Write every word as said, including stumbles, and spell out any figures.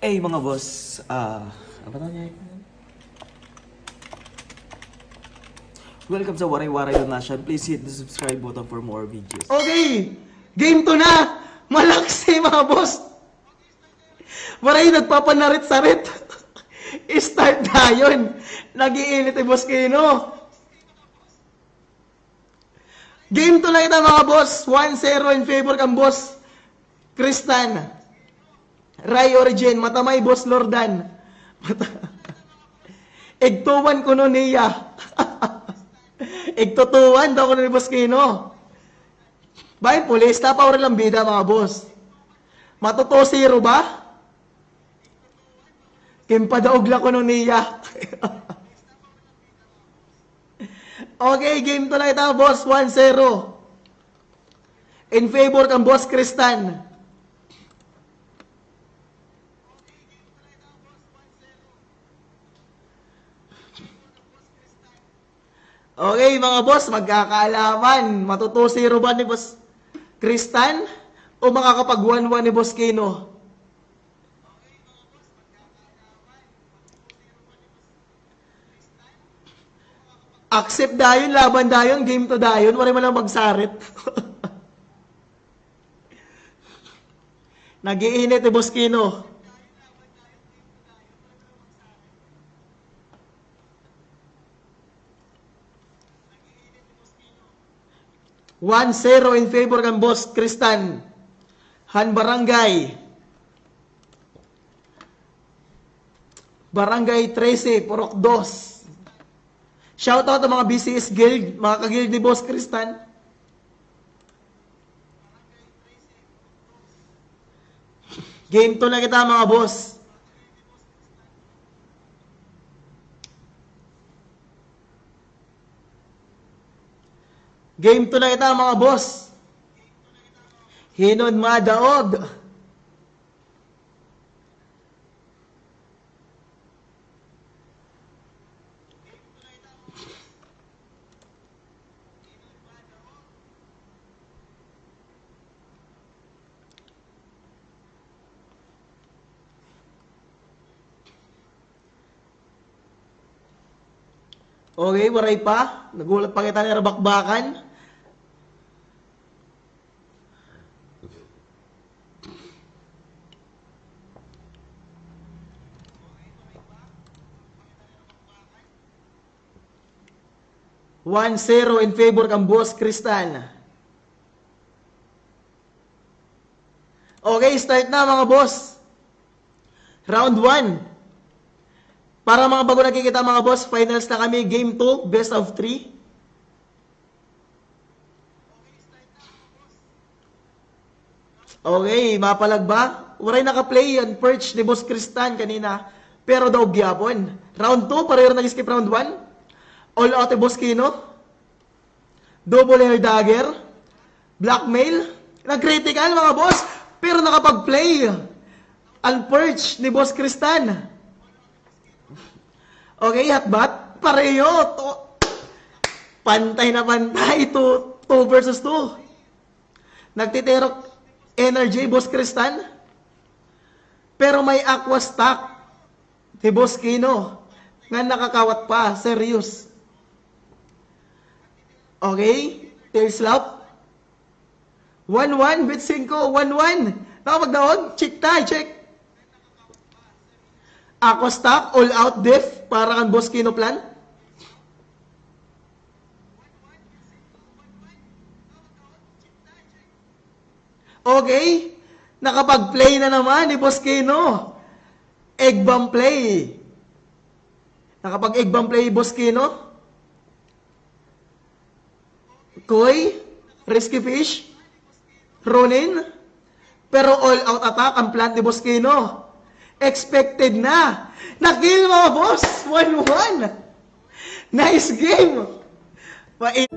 Hey, mga boss, ah, ano ba tawag niya? Welcome sa Waray Waray Donation. Please hit the subscribe button for more videos. Okay! Game two na! Malaksi, mga boss! Waray nagpapanarit-sarit. Start dayon. Nag-iinit hi Boss Kino. Game two na kita, mga boss. One zero in favor kan Boss Kristan. Ray Origin, matamay, Boss Lordan. Mata-, igtuwan kuno niya. Igtutuwan daw kuno ni Boss Kino. Bay, pulis, tapa uri lang bida, mga boss. Matuto zero ba? Kimpadaog la kuno niya. Okay, game two na kita, boss. One zero. In favor kan Boss Kristan. Okay, mga boss, magkakaalaman. Matutusi ro ba ni Boss Kristan o makakapag one one ni Boss Kino? Accept dayon, laban dayon, game two dayon, waray man lang magsarit. Nag-iinit hi Boss Kino. One zero in favor kan Boss Kristan. Han Barangay. Barangay trese, Purok dos. Shoutout sa mga B C S Guild, mga ka-guild ni Boss Kristan. Game two na kita, mga boss. Game two na kita, mga boss. Hin-o an madaog? Okay, waray pa. Naghulat pa kita nira bakbakan. One zero in favor kan Boss Kristan. Okay, start na, mga boss. Round one. Para mga bago nakikita, mga boss, finals na kami. Game two, best of three. Okay, mapalag ba? Waray naka-play an perch ni Boss Kristan kanina. Pero daog gihapon. Round two, pareho ra nag-skip round one. All out ni Boss Kino. Double air dagger. Blackmail. Nag-critical, mga boss. Pero nakapag-play an perch ni Boss Kristan. Okay, headbutt. Pareho. To-, pantay na pantay. Two, two versus two. Nagtitirok energy, Boss Kristan. Pero may aqua stock. Hi Boss Kino, nga nakakawat pa, serious. Okay, tail slap. One one, bet singko, one one. Nakapagdaog, check ta, check. Aqua stock, all out def, para kan Boss Kino plan. Okay, nakapag-play na naman ni Boss Kino. Egg bomb play. Nakapag-egg bomb play, Boss Kino. Koi, risky fish, Ronin. Pero all out attack an plan ni Boss Kino. Expected na. Na-kill, mga boss. One one. Nice game. Pait.